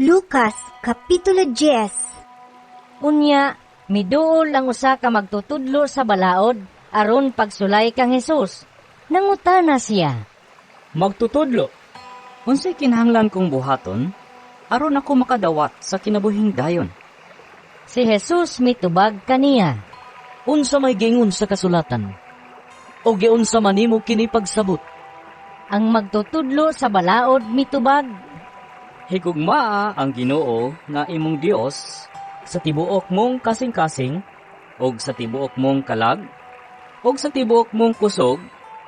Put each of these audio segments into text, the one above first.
Lucas Kapitulo 10. Unya, miduol ang usa ka magtutudlo sa balaod aron pagsulay kang Hesus. Nangutana siya. Magtutudlo, unsay kinahanglan kong buhaton aron ako makadawat sa kinabuhing dayon? Si Jesus mitubag kaniya. Unsa may giingon sa kasulatan? O giunsa man nimo kini pagsabot? Ang magtutudlo sa balaod mitubag. Higugmaa ang Ginoo nga imong Dios sa tibuok mong kasing-kasing ug sa tibuok mong kalag ug sa tibuok mong kusog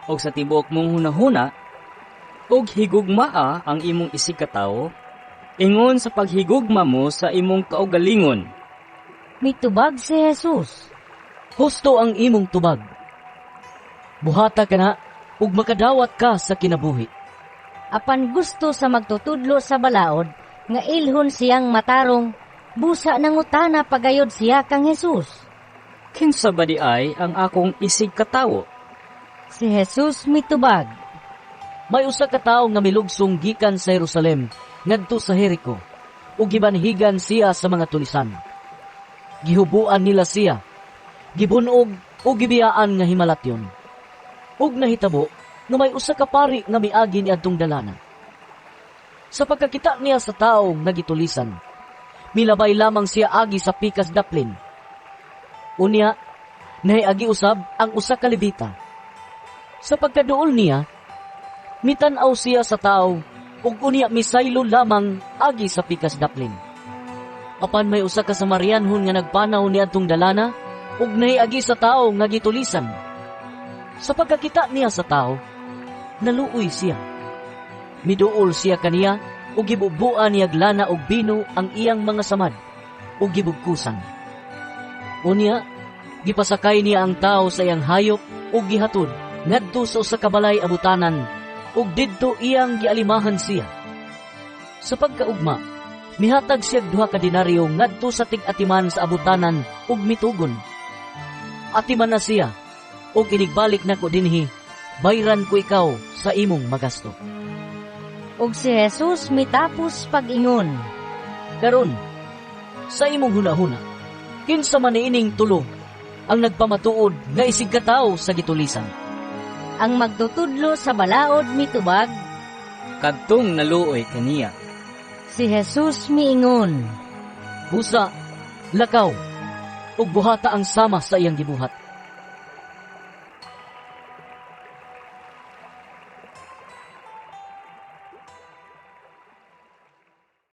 ug sa tibuok mong hunahuna, ug higugmaa ang imong isigkatawo ingon sa paghigugma mo sa imong kaugalingon. Mitubag si Jesus. Husto ang imong tubag. Buhata kana ug makadawat ka sa kinabuhi. Apan gusto sa magtutudlo sa balaod nga ilhon siyang matarong, busa nangutana pagayod siya kang Jesus. Kinsa ba di ay ang akong isigkatawo? Si Jesus mitubag. May usa ka tawo nga milugsong gikan sa Jerusalem ngadto sa Jericho ug gibanhigan siya sa mga tulisan. Gihubuan nila siya, gibunog ug gibiyaan nga himalatyon. Ug nahitabo nga may usa ka pari nga miagi niadtong dalana. Sa pagkakita niya sa tawo nga gitulisan, milabay lamang siya agi sa pikas daplin. Unya, nahiagi usab ang usa ka Levita. Sa pagkaduol niya, mitan-aw siya sa tawo ug unya misaylo lamang agi sa pikas daplin. Apan may usa ka Samarianhon nga nagpanaw niadtong dalana ug nahiagi sa tawo nga gitulisan. Sa pagkakita niya sa tawo, naluoy siya. Miduol siya kaniya ug gibubuan niya lana og bino ang iyang mga samad ug gibugkusan. Unya, gipasakay niya ang tawo sa iyang hayop ug gihatod ngadto sa usa ka balay abutanan ug didto iyang gialimahan siya. Sa pagkaugma, mihatag siya duha ka denaryo ngadto sa tig-atiman sa abutanan ug mitugon: 'Atiman na siya, ug inigbalik nako dinhi, bayran ko ikaw sa imong magasto.'" Ug si Jesus mitapos pag-ingon. Karon, sa imong hunahuna, kinsa man niining tulo ang nagpamatuod nga isig katawo sa gitulisan? Ang magtutudlo sa balaod mitubag. Kadtong naluoy kaniya. Si Jesus miingon. Busa, lakaw, ug buhata ang sama sa iyang gibuhat.